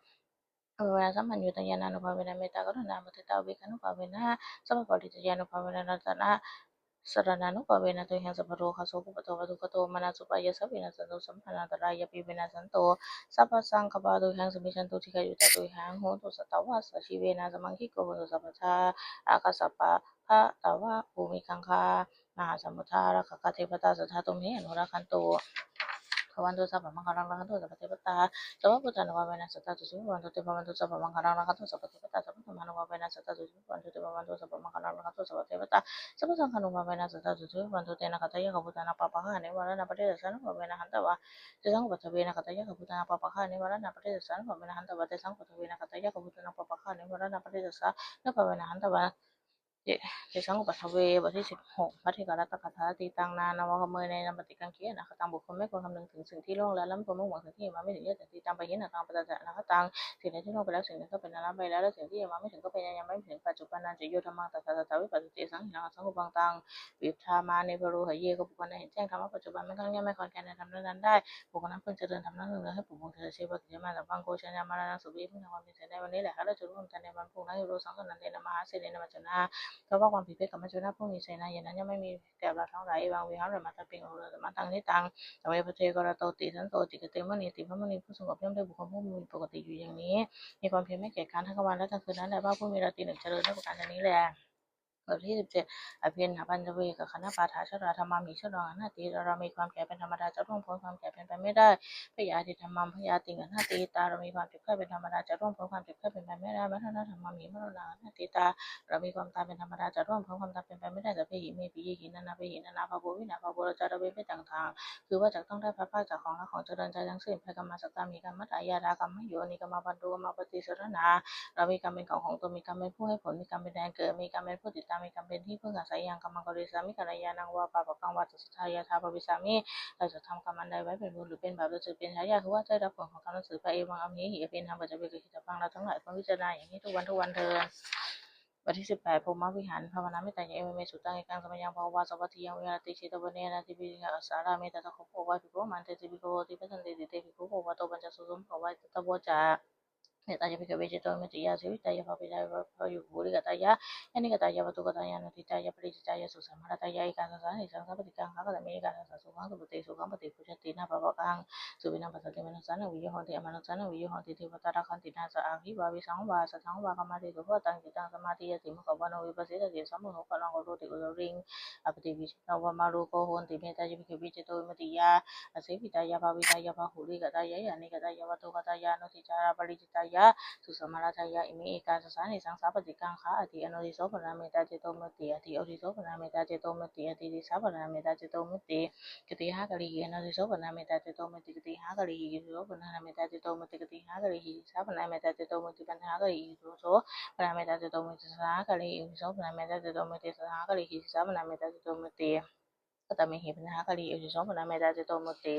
nubhāvena, sahassaññutañāṇānubhāvena, mettākaruṇāmuditāupekkhānubhāvena, sabbaparittāyānubhāvena, ratana saraṇānubhāvena tuyhaṃ sabbarogasokupaddavadukkhadomanassupāyāsā vinassantu, sabbantarāyāpi vinassantu, sabbasaṅkappā tuyhaṃ samijjhantu, dīghāyutā tuyhaṃ hotu satavassajīvena, samaṅgiko hotu sabbadā. Ākāsapabbatavanabhūmigaṅgāmahāsamuddā, rakkhakā devatā sadā tumhe anurakkhantu. Bhavatu sabbamaṅgalaṃ, rakkhantu sabbadevatā, sabbabuddhānubhāvena sadā sotthī bhavantu te. Bhavatu sabbamaṅgalaṃ, rakkhantu sabbadevatā, sabbadhammānubhāvena sadā sotthī bhavantu te. Bhavatu sabbamaṅgalaṃ, rakkhantu sabbadevatā, sabbasaṅghānubhāvena sadā sotthī bhavantu te. Nakkhattayakkhabhūtānaṃ pāpaggahanivāraṇā, paṭirūpasānubhāvena hantvā tesaṃ upaddave. Nakkhattayakkhabhūtānaṃ pāpaggahanivāraṇā, paṭirūpasānubhāvena hantvā tesaṃ upaddave. Nakkhattayakkhabhūtānaṃ pāpaggahanivāraṇā, paṭirūpasānubhāvena hantvā tesaṃ upaddave. บทที่สิบหก ภัทเทกรัตตคาถา Atītaṃ nānvāgameyya, nappaṭikaṅkhe anāgataṃ. บุคคลไม่ควรคำนึงถึงสิ่งที่ล่วงแล้ว และไม่ควรมุ่งหวังสิ่งที่ยังมาไม่ถึง Yattha atītaṃ pahīnantaṃ, tattha anāgataṃ. สิ่งใดที่ล่วงไปแล้ว สิ่งนั้นก็เป็นอันละไปแล้ว และสิ่งที่ยังมาไม่ถึงก็เป็นอันยังไม่ถึง Paccuppannāni ca yo dhammaṃ, tattha tattha vipassati. Asaṃhiraṃ asaṅkuppaṃ taṃ viddhā mahapphaṇṇe. บุคคลนั้นเห็นแจ้งธรรมะปัจจุบัน ไม่คลอนแคลนในธรรมนั้นๆได้ บุคคลนั้นเพิ่งเจริญธรรมะ เนืองๆ ให้ปลูกฝังเถิด Jivā kiccamātappaṃ ko jayamaṅgalaṃ. Sukhaṃ supinaṃ vā ความเพียรแสนได้วันนี้แหละ Harajuvaṃ แทนในวันพรุ่งนั้น Uttosatthannāṇena mahāsenena maccunā. เพราะว่าความผิดเพี้ยนกับมัจจุราชผู้มีเสนาใหญ่นั้น ย่อมไม่มีแก่เราทั้งหลาย Evaṃvihārimātāpiṃ ahulomaṃ tapiṃ ahulomaṃ taṃ nidaṃ. Taṃ ve bhaddekarattoti santo ācikkhate munīti. พระมุนีผู้สงบย่อมเรียกบุคคลผู้มีปกติอยู่อย่างนี้ มีความเพียรไม่เกียจคร้าน ทั้งกลางวันและกลางคืนนั้นแหละ ว่าผู้มีราตรีหนึ่งเจริญ ด้วยประการฉะนี้แล บทที่สิบเจ็ด Abhiṇhaṃ pañcavītakaṇhapādā, jarā dhammaṃ hi jaraṃ anatītā. เรามีความแก่เป็นธรรมดา จะล่วงพ้นความแก่เป็นไปไม่ได้ Byādhi dhammaṃ hi jātiṃ anatītā. เรามีความเจ็บไข้เป็นธรรมดา จะล่วงพ้นความเจ็บไข้เป็นไปไม่ได้ Maraṇā dhammaṃ hi maraṇaṃ anatītā. เรามีความตายเป็นธรรมดา จะล่วงพ้นความตายเป็นไปไม่ได้ Sabbehi me piyehi nānābhehi nānābhāvo vinābhāvo. เราจะระเวนไปต่างๆ คือว่าจะต้องได้พลัดพรากจากของรักของเจริญใจทั้งสิ้น Bhe kammassatā me kammadāyādā, kammayonī kammabandhū, kammappaṭisaraṇā. เรามีกรรมเป็นของของตน มีกรรมเป็นผู้ให้ผล มีกรรมเป็นแดนเกิด มีกรรมเป็นผู้ติดตาม มีกรรมเป็นที่พึ่งอาศัย Yaṃ kammaṃ karissāmi kalyāṇaṃ vā pāpakaṃ vā, tassa dāyādā bhavissāmi. เราจะทำกรรมอันใดไว้ เป็นบุญหรือเป็นบาป เราจะเป็นทายาท คือว่าได้รับผลของกรรมนั้นสืบไป Evaṃ amhehi abhiṇhaṃ pañcavītakakhittappaṃ. เราทั้งหลายควรพิจารณาอย่างนี้ทุกวันทุกวันเทอญ บทที่สิบแปด พรหมวิหาร Bhāvanāmetteyya. Evaṃ me sutaṃ. Ekaṃ samayaṃ bhagavā sāvatthiyaṃ viharati jetavane anāthapiṇḍikassa ārāme. Tatra kho bhagavā bhikkhusaṅgho āmantesi. Bhikkhavo āmantesi. Te bhikkhū bhagavato paccassosuṃ. Bhagavā etadavoca. Mettāya bhikkhave cetovimuttiyā āsevitāya bhāvitāya bāhulīkatāya yānīkatāya vatthukatāya anuṭṭhitāya paricitāya susamāraddhāya. Ekādasānisaṃ sāmpattikaṃ. Katame ekādasa? Sukhaṃ supati, sukhaṃ paṭibujjhati, na pāpakaṃ supinaṃ passati, manussānaṃ viyo hoti, amanussānaṃ viyo hoti, devatā rakkhanti, nāssa aggi vā visaṃ vā satthaṃ vā kamati, supabhātaṃ cittaṃ samādhiyati, mukhavaṇṇo vippasīdati, asammūḷho kālaṃ karoti, uttariṃ appaṭivijjano va māruko honti. Mettāya bhikkhave cetovimuttiyā āsevitāya bhāvitāya bāhulīkatāya yānīkatāya vatthukatāya anuṭṭhitāya paricitāya susamāraddhāya. Ime ekādasānisaṃ sāmpattikaṃ. Kha atthi anodhiso pana mettā cetovimutti, atthi odhiso pana mettā cetovimutti, atthi disā pana mettā cetovimutti. Katihākārehi anodhiso pana mettā cetovimutti, katihākārehi odhiso pana mettā cetovimutti, katihākārehi disā pana mettā cetovimutti, pañcahākārehi odhiso pana mettā cetovimutti, sattahākārehi odhiso pana mettā cetovimutti, aṭṭhahākārehi disā pana mettā cetovimutti, asatamehi pañcahākārehi odhiso pana mettā cetovimutti.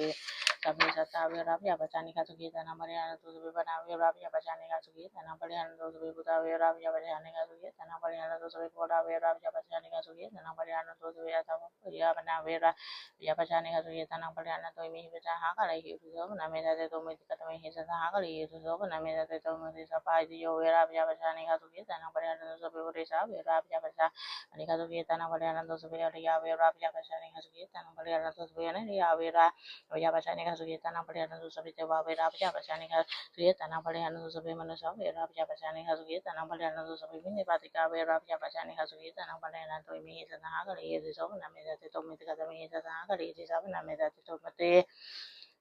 Sabbe sattā averā abyāpajjhā anīghā sukhī attānaṃ pariharantu. Sabbe pāṇā averā abyāpajjhā anīghā sukhī attānaṃ pariharantu. Sabbe bhūtā averā abyāpajjhā anīghā sukhī attānaṃ pariharantu. Sabbe bhorā averā abyāpajjhā anīghā sukhī attānaṃ pariharantu. Sabbe ātappamakaruṇā averā abyāpajjhā anīghā sukhī attānaṃ pariharantu. Imehi pañcahākārehi odhiso pana mettā cetovimutti. Katamehi sattahākārehi odhiso pana mettā cetovimutti. Sabbāharayo averā abyāpajjhā anīghā sukhī attānaṃ pariharantu. Sabbe purisā averā abyāpajjhā anīghā sukhī attānaṃ pariharantu. Sabbe ariyā averā abyāpajjhā anīghā sukhī attānaṃ pariharantu. Sabbe anariyā averā abyāpajjhā anīghā sukhī attānaṃ pariharantu. Sabbe devā averā abyāpajjhā anīghā sukhī attānaṃ pariharantu. Sabbe manussā averā abyāpajjhā anīghā sukhī attānaṃ pariharantu. Sabbe himappātikā averā abyāpajjhā anīghā sukhī attānaṃ pariharantu. Imehi sattahākārehi odhiso pana mettā cetovimutti. Katamehi sattahākārehi odhisā pana mettā cetovimutti.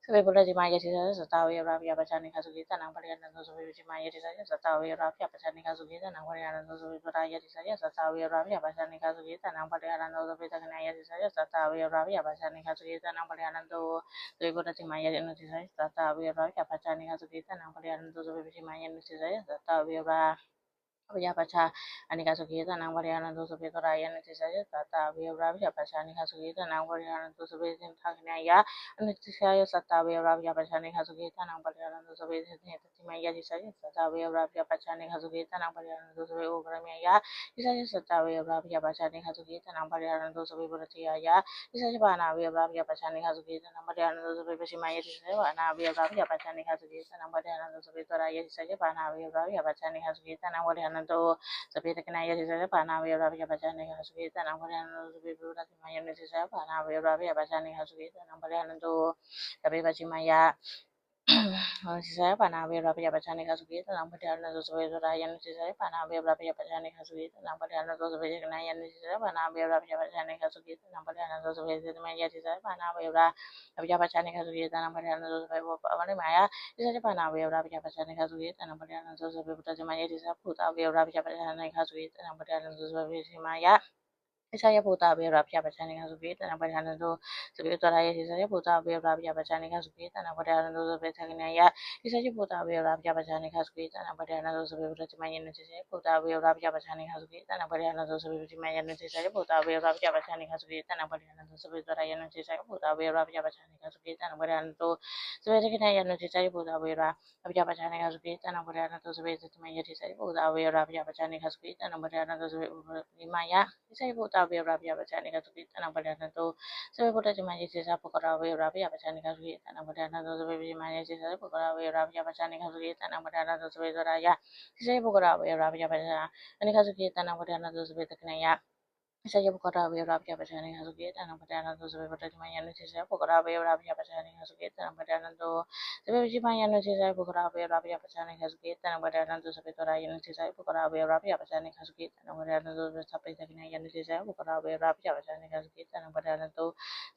Sabbe puratthimāya disāya sattā averā abyāpajjhā anīghā sukhī attānaṃ pariharantu. Sabbe pacchimāya disāya sattā averā abyāpajjhā anīghā sukhī attānaṃ pariharantu. Sabbe uttarāya disāya sattā averā abyāpajjhā anīghā sukhī attānaṃ pariharantu. Sabbe dakkhiṇāya disāya sattā averā abyāpajjhā anīghā sukhī attānaṃ pariharantu. Sabbe puratthimāya anudisāya sattā averā abyāpajjhā anīghā sukhī attānaṃ pariharantu. Sabbe pacchimāya anudisāya sattā averā abyāpajjhā anīghā sukhī attānaṃ pariharantu. Sabbe uttarāya anudisāya sattā averā abyāpajjhā anīghā sukhī attānaṃ pariharantu. Sabbe dakkhiṇāya anudisāya sattā averā abyāpajjhā anīghā sukhī attānaṃ pariharantu. Sabbe dakkhiṇāya disāya sattā averā abyāpajjhā anīghā sukhī attānaṃ pariharantu. Sabbe oparimāya disāya sattā averā abyāpajjhā anīghā sukhī attānaṃ pariharantu. Sabbe puratthimāya disāya pāṇā averā abyāpajjhā anīghā sukhī attānaṃ pariharantu. Sabbe pacchimāya disāya pāṇā averā abyāpajjhā anīghā sukhī attānaṃ pariharantu. Sabbe uttarāya disāya pāṇā averā abyāpajjhā anīghā sukhī attānaṃ pariharantu. pariharantu. Sabbe dakkhiṇāya disāya pāṇā abyāpajjhā anīghā sukhī attānaṃ pariharantu. Sabbe puratthimāya anudisāya pāṇā abyāpajjhā anīghā sukhī attānaṃ pariharantu. Sabbe pacchimāya anudisāya pāṇā abyāpajjhā anīghā sukhī attānaṃ pariharantu. Sabbe uttarāya anudisāya pāṇā abyāpajjhā anīghā sukhī attānaṃ pariharantu. Sabbe dakkhiṇāya anudisāya pāṇā abyāpajjhā anīghā sukhī attānaṃ pariharantu. Sabbe heṭṭhimāya disāya pāṇā abyāpajjhā anīghā sukhī attānaṃ pariharantu. Sabbe uparimāya disāya pāṇā abyāpajjhā anīghā sukhī attānaṃ pariharantu. Sabbe puratthimāya disāya bhūtā abyāpajjhā anīghā sukhī attānaṃ pariharantu. Sabbe pacchimāya disāya bhūtā abyāpajjhā anīghā sukhī attānaṃ pariharantu. Sabbe uttarāya disāya bhūtā abyāpajjhā anīghā sukhī attānaṃ pariharantu. Sabbe dakkhiṇāya disāya bhūtā abyāpajjhā anīghā sukhī attānaṃ pariharantu. Sabbe puratthimāya anudisāya bhūtā abyāpajjhā anīghā sukhī attānaṃ pariharantu. Sabbe pacchimāya anudisāya bhūtā abyāpajjhā anīghā sukhī attānaṃ pariharantu. Sabbe uttarāya anudisāya bhūtā abyāpajjhā anīghā sukhī attānaṃ pariharantu. Sabbe dakkhiṇāya anudisāya bhūtā abyāpajjhā anīghā sukhī attānaṃ pariharantu. Sabbe heṭṭhimāya disāya bhūtā abyāpajjhā anīghā sukhī attānaṃ pariharantu. Sabbe uparimāya disāya bhūtā abyāpajjhā anīghā sukhī attānaṃ pariharantu. Sabbe puratthimāya disāya puggalā abyāpajjhā anīghā sukhī attānaṃ pariharantu. Sabbe pacchimāya disāya puggalā abyāpajjhā anīghā sukhī attānaṃ pariharantu. Sabbe uttarāya disāya puggalā abyāpajjhā anīghā sukhī attānaṃ pariharantu. Sabbe dakkhiṇāya disāya puggalā abyāpajjhā anīghā sukhī attānaṃ pariharantu. Sabbe puratthimāya anudisāya puggalā abyāpajjhā anīghā sukhī attānaṃ pariharantu. Sabbe pacchimāya anudisāya puggalā abyāpajjhā anīghā sukhī attānaṃ pariharantu. Sabbe uttarāya anudisāya puggalā abyāpajjhā anīghā sukhī attānaṃ pariharantu. Sabbe dakkhiṇāya anudisāya puggalā abyāpajjhā anīghā sukhī attānaṃ pariharantu.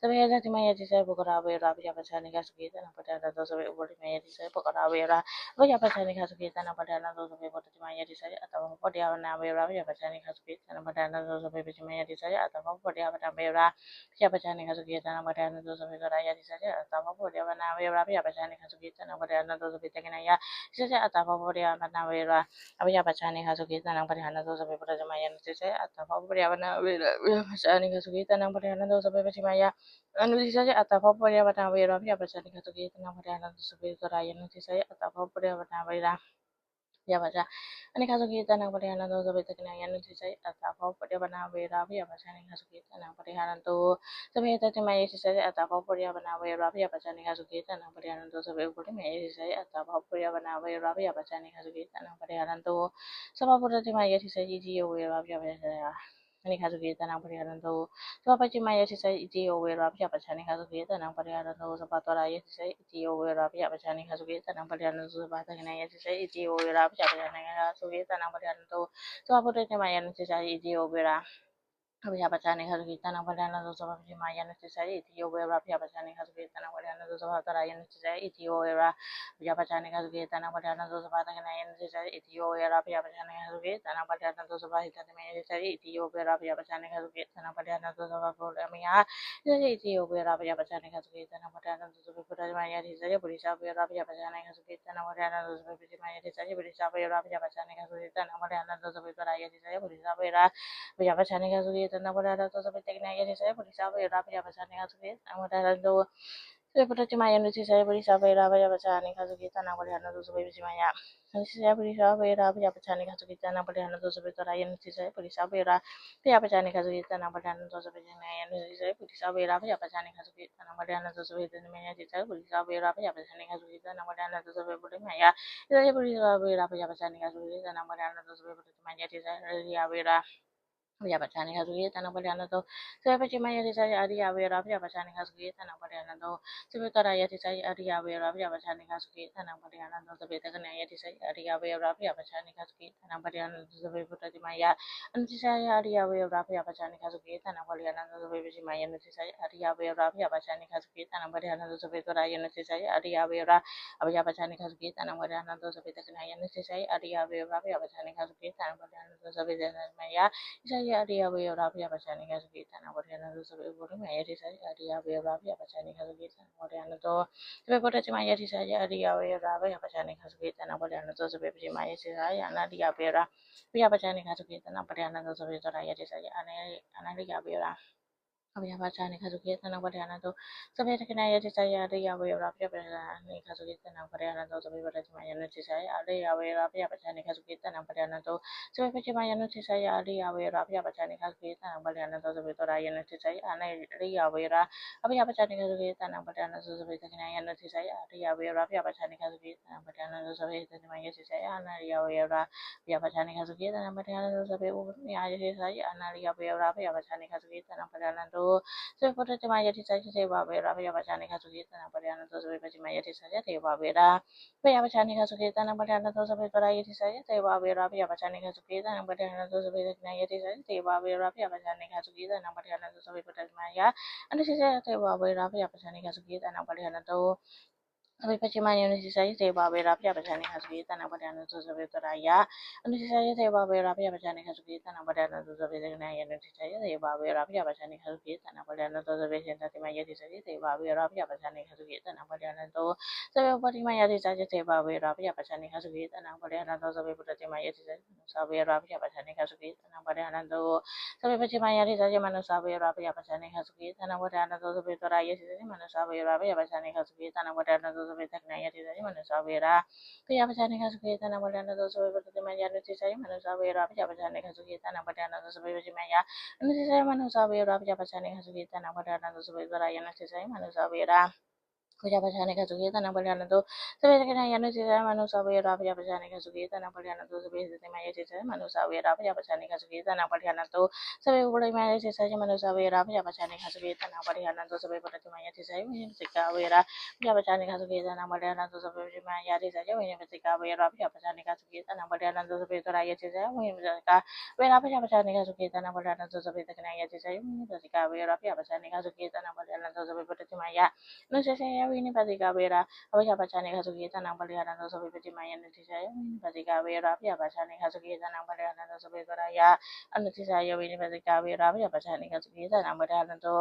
Sabbe heṭṭhimāya disāya puggalā abyāpajjhā anīghā sukhī attānaṃ pariharantu. Sabbe uparimāya disāya puggalā abyāpajjhā anīghā sukhī attānaṃ pariharantu. Sabbe puratthimāya disāya attabhāvapariyāpannā abyāpajjhā anīghā sukhī attānaṃ pariharantu. Sabbe pacchimāya disāya attabhāvapariyāpannā abyāpajjhā anīghā sukhī attānaṃ pariharantu. Sabbe uttarāya disāya attabhāvapariyāpannā abyāpajjhā anīghā sukhī attānaṃ pariharantu. Sabbe dakkhiṇāya disāya attabhāvapariyāpannā abyāpajjhā anīghā sukhī attānaṃ pariharantu. Sabbe puratthimāya anudisāya attabhāvapariyāpannā abyāpajjhā anīghā sukhī attānaṃ pariharantu. Sabbe pacchimāya anudisāya attabhāvapariyāpannā abyāpajjhā anīghā sukhī attānaṃ pariharantu. Sabbe uttarāya anudisāya attabhāvapariyāpannā abyāpajjhā anīghā sukhī attānaṃ pariharantu. Sabbe dakkhiṇāya anudisāya attabhāvapariyāpannā abyāpajjhā anīghā sukhī attānaṃ pariharantu. Sabbe heṭṭhimāya disāya attabhāvapariyāpannā abyāpajjhā anīghā sukhī attānaṃ pariharantu. Sabbe uparimāya disāya attabhāvapariyāpannā abyāpajjhā anīghā sukhī attānaṃ pariharantu. Sabbe puratthimāya disāya itthiyo abyāpajjhā anīghā sukhī attānaṃ pariharantu. Sabbe pacchimāya disāya itthiyo abyāpajjhā anīghā sukhī attānaṃ pariharantu. Sabbe uttarāya disāya itthiyo abyāpajjhā anīghā sukhī attānaṃ pariharantu. Sabbe dakkhiṇāya disāya itthiyo abyāpajjhā anīghā sukhī attānaṃ pariharantu. Sabbe puratthimāya anudisāya itthiyo abyāpajjhā anīghā sukhī attānaṃ pariharantu. Sabbe pacchimāya anudisāya itthiyo abyāpajjhā anīghā sukhī attānaṃ pariharantu. Sabbe uttarāya anudisāya itthiyo abyāpajjhā anīghā sukhī attānaṃ pariharantu. Sabbe dakkhiṇāya anudisāya itthiyo abyāpajjhā anīghā sukhī attānaṃ pariharantu. Sabbe heṭṭhimāya disāya itthiyo abyāpajjhā anīghā sukhī attānaṃ pariharantu. Sabbe uparimāya disāya itthiyo abyāpajjhā anīghā sukhī attānaṃ pariharantu. Sabbe puratthimāya disāya puriso abyāpajjhā anīghā sukhī attānaṃ pariharantu. Sabbe pacchimāya disāya puriso abyāpajjhā anīghā sukhī attānaṃ pariharantu. Sabbe uttarāya disāya puriso abyāpajjhā anīghā sukhī attānaṃ pariharantu. Sabbe dakkhiṇāya disāya puriso abyāpajjhā anīghā sukhī attānaṃ pariharantu. Sabbe puratthimāya anudisāya puriso abyāpajjhā anīghā sukhī attānaṃ pariharantu. Sabbe pacchimāya anudisāya puriso abyāpajjhā anīghā sukhī attānaṃ pariharantu. Sabbe uttarāya anudisāya puriso abyāpajjhā anīghā sukhī attānaṃ pariharantu. Sabbe dakkhiṇāya anudisāya puriso abyāpajjhā anīghā sukhī attānaṃ pariharantu. Sabbe heṭṭhimāya disāya puriso abyāpajjhā anīghā sukhī attānaṃ pariharantu. Sabbe uparimāya disāya puriso abyāpajjhā anīghā sukhī attānaṃ pariharantu. Sabbe puratthimāya disāya ariyo abyāpajjhā anīghā sukhī attānaṃ pariharantu. Sabbe pacchimāya disāya ariyo abyāpajjhā anīghā sukhī attānaṃ pariharantu. Sabbe uttarāya disāya ariyo abyāpajjhā anīghā sukhī attānaṃ pariharantu. Sabbe dakkhiṇāya disāya ariyo abyāpajjhā anīghā sukhī attānaṃ pariharantu. Sabbe puratthimāya anudisāya ariyo abyāpajjhā anīghā sukhī attānaṃ pariharantu. Sabbe pacchimāya anudisāya ariyo abyāpajjhā anīghā sukhī attānaṃ pariharantu. Sabbe uttarāya anudisāya ariyo abyāpajjhā anīghā sukhī attānaṃ pariharantu. Sabbe dakkhiṇāya anudisāya ariyo abyāpajjhā anīghā sukhī attānaṃ pariharantu. Sabbe heṭṭhimāya disāya ariyo abyāpajjhā anīghā sukhī attānaṃ pariharantu. Sabbe uparimāya disāya ariyo abyāpajjhā anīghā sukhī attānaṃ pariharantu. Sabbe puratthimāya disāya ariyo abyāpajjhā anīghā sukhī attānaṃ pariharantu. Sabbe pacchimāya disāya anariyo abyāpajjhā anīghā sukhī attānaṃ pariharantu. Sabbe uttarāya disāya anariyo abyāpajjhā abyāpajjhā anīghā sukhī attānaṃ pariharantu. Sabbe dakkhiṇāya disāya ariyaṃ vīrā abyāpajjhā anīghā sukhī attānaṃ pariharantu. Sabbe puratthimāya anudisāya ariyaṃ vīrā abyāpajjhā anīghā sukhī attānaṃ pariharantu. Sabbe pacchimāya anudisāya ariyaṃ vīrā abyāpajjhā anīghā sukhī attānaṃ pariharantu. Sabbe uttarāya anudisāya ariyaṃ vīrā abyāpajjhā anīghā sukhī attānaṃ pariharantu. Sabbe dakkhiṇāya anudisāya ariyaṃ vīrā abyāpajjhā anīghā sukhī attānaṃ pariharantu. Sabbe heṭṭhimāya disāya ariyaṃ vīrā abyāpajjhā anīghā sukhī attānaṃ pariharantu. Sabbe uparimāya disāya ariyaṃ vīrā abyāpajjhā anīghā sukhī attānaṃ pariharantu. Sabbe puratthimāya disāya devā vīrā abyāpajjhā anīghā sukhī attānaṃ pariharantu. Sabbe pacchimāya disāya devā vīrā abyāpajjhā anīghā sukhī attānaṃ pariharantu. Sabbe uttarāya disāya devā vīrā abyāpajjhā anīghā sukhī attānaṃ pariharantu. Sabbe dakkhiṇāya disāya devā vīrā abyāpajjhā anīghā sukhī attānaṃ pariharantu. Sabbe puratthimāya anudisāya devā vīrā abyāpajjhā anīghā sukhī attānaṃ pariharantu. Sabbe pacchimāya anudisāya devā vīrā abyāpajjhā anīghā sukhī attānaṃ pariharantu. Sabbe uttarāya anudisāya devā vīrā abyāpajjhā anīghā sukhī attānaṃ pariharantu. Sabbe dakkhiṇāya anudisāya devā vīrā abyāpajjhā anīghā sukhī attānaṃ pariharantu. Sabbe heṭṭhimāya disāya devā vīrā abyāpajjhā anīghā sukhī attānaṃ pariharantu. Sabbe uparimāya disāya devā vīrā abyāpajjhā anīghā sukhī attānaṃ pariharantu. Sabbe puratthimāya disāya manussā vīrā abyāpajjhā anīghā sukhī attānaṃ pariharantu. Sabbe pacchimāya disāya manussā vīrā abyāpajjhā anīghā sukhī attānaṃ pariharantu. Sabbe uttarāya disāya manussā vīrā abyāpajjhā anīghā sukhī attānaṃ pariharantu. Sabbe dakkhiṇāya disāya manussā vīrā abyāpajjhā anīghā sukhī attānaṃ pariharantu. Sabbe puratthimāya anudisāya manussā vīrā abyāpajjhā anīghā sukhī attānaṃ pariharantu. Sabbe pacchimāya anudisāya manussā vīrā abyāpajjhā anīghā sukhī attānaṃ pariharantu. Sabbe uttarāya anudisāya manussā vīrā abyāpajjhā anīghā sukhī attānaṃ pariharantu. Sabbe dakkhiṇāya anudisāya manussā vīrā abyāpajjhā anīghā sukhī attānaṃ pariharantu. Sabbe heṭṭhimāya disāya manussā vīrā abyāpajjhā anīghā sukhī attānaṃ pariharantu. Sabbe uparimāya disāya manussā vīrā abyāpajjhā anīghā sukhī attānaṃ pariharantu. Sabbe puratthimāya disāya mahiddhikā vīrā abyāpajjhā anīghā sukhī attānaṃ pariharantu. Sabbe pacchimāya disāya mahiddhikā vīrā abyāpajjhā anīghā sukhī attānaṃ pariharantu. Sabbe uttarāya disāya mahiddhikā vīrā abyāpajjhā anīghā sukhī attānaṃ pariharantu. Sabbe dakkhiṇāya disāya mahiddhikā vīrā abyāpajjhā anīghā sukhī attānaṃ pariharantu. Sabbe puratthimāya anudisāya mahiddhikā vīrā abyāpajjhā anīghā sukhī attānaṃ pariharantu. Sabbe pacchimāya anudisāya mahiddhikā vīrā abyāpajjhā anīghā sukhī attānaṃ pariharantu. Sabbe uttarāya anudisāya mahiddhikā vīrā abyāpajjhā anīghā sukhī attānaṃ pariharantu.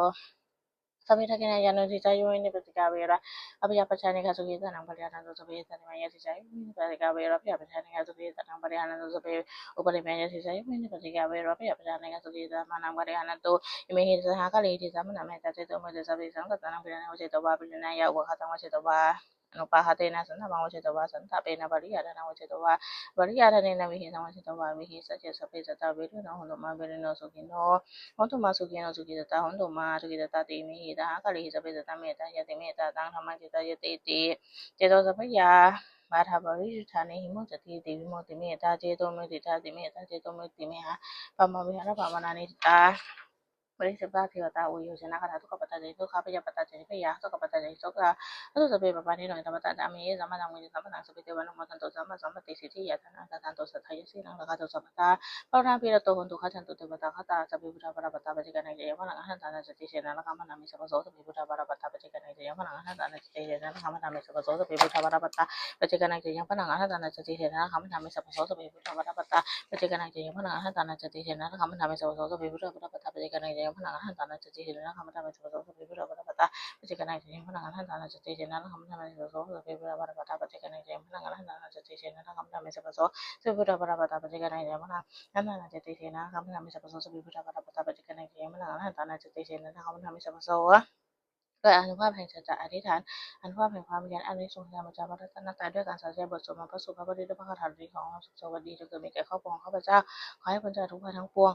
Sabbe dakkhiṇāya anudisāya mahiddhikā vīrā abyāpajjhā anīghā sukhī attānaṃ pariharantu. Sabbe heṭṭhimāya disāya mahiddhikā vīrā abyāpajjhā anīghā sukhī attānaṃ pariharantu. Sabbe uparimāya disāya mahiddhikā vīrā abyāpajjhā anīghā sukhī attānaṃ pariharantu. Imehi dasadhā kālehi disaṃ amanaṃ mettācetovimutti. Sabbesaṃ sattānaṃ pīḷanaṃ vajjetvā pīḷanāya upaghātaṃ vajjetvā anupaghātena santāpaṃ vajjetvā santāpena pariyādānaṃ vajjetvā apariyādānena vihāsaṃ vajjetvā avihesāya. Sabbe sattā averino hontu mā verino sukhino hontu mā sukhino sukhitattā hontu mā adukkhitattāti. Imehi dasadhā kālehi sabbe sattā mettāya ti mettāya taṃ dhammaṃ cetāyatī ti ceto sampajāya bādhā parisuddhāni vimuccatīti vimuttimettācetovimutti. Mettācetovimutti mahābrahmavihārabhāvanā niṭṭhitā. Parisuddhā devatā ujū janesu janakāyā dukkhappattā ca niddukkhā bhayappattā ca nibbhayā sokappattā ca nissokā hontu sabbepi pāṇino. Etāvatā ca amhehi sambhataṃ puññasampadaṃ sabbe devānumodantu sabbasampattisiddhiyā. Dānaṃ dadantu saddhāya sīlaṃ rakkhantu sabbadā bhāvanābhiratā hontu gacchantu devatāgatā. Sabbe buddhā balappattā paccekānañca yaṃ balaṃ arahantānañca tejena rakkhaṃ bandhāmi sabbaso. Sabbe buddhā balappattā paccekānañca yaṃ balaṃ arahantānañca tejena rakkhaṃ bandhāmi sabbaso. Sabbe buddhā balappattā paccekānañca yaṃ balaṃ arahantānañca tejena rakkhaṃ bandhāmi sabbaso. Sabbe buddhā balappattā paccekānañca yaṃ balaṃ arahantānañca tejena rakkhaṃ bandhāmi sabbaso. Sabbe buddhā balappattā paccekānañca yaṃ balaṃ arahantānañca tejena rakkhaṃ bandhāmi sabbaso. Sabbe buddhā balappattā paccekānañca yaṃ balaṃ arahantānañca tejena rakkhaṃ bandhāmi sabbaso. Sabbe buddhā balappattā paccekānañca yaṃ balaṃ arahantānañca tejena rakkhaṃ bandhāmi sabbaso. Sabbe buddhā balappattā paccekānañca yaṃ balaṃ arahantānañca tejena rakkhaṃ bandhāmi sabbaso. Sabbe buddhā balappattā paccekānañca yaṃ balaṃ arahantānañca tejena rakkhaṃ bandhāmi sabbaso. ด้วยอานุภาพแห่งสัจจะอธิษฐาน อานุภาพแห่งความเพียร อานิสงส์แห่งการบรรจงรักษาพระรัตนตรัย ด้วยการสาธยายบทสวดมนต์พระสูตร พระปริตร และพระคาถาดีขององค์สมเด็จพระสันติวดี จงเกิดมีแก่ครอบครัวของข้าพเจ้า ขอให้พ้นจากทุกข์ภัยทั้งปวง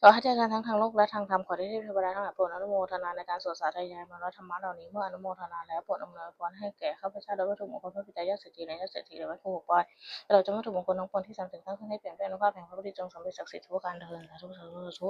ขอให้เทพเจ้าทั้งทั้งโลกและทางธรรม ขอเทพเทวดาทั้งหลายโปรดอนุโมทนาในการสวดสาธยายมนต์และธรรมะเหล่านี้ เมื่ออนุโมทนาแล้วโปรดอำนวยพรให้แก่ข้าพเจ้า และวัตถุมงคลพระปิดตายอดเศรษฐี และยอดเศรษฐี และวัตถุหกร้อย ตลอดจนวัตถุมงคลทั้งปวงที่สำเร็จสร้างขึ้นให้เปี่ยมด้วยอานุภาพแห่งพระพุทธเจ้า จงสำเร็จศักดิ์สิทธิ์ทุกประการเทอญ สาธุ สาธุ สาธุ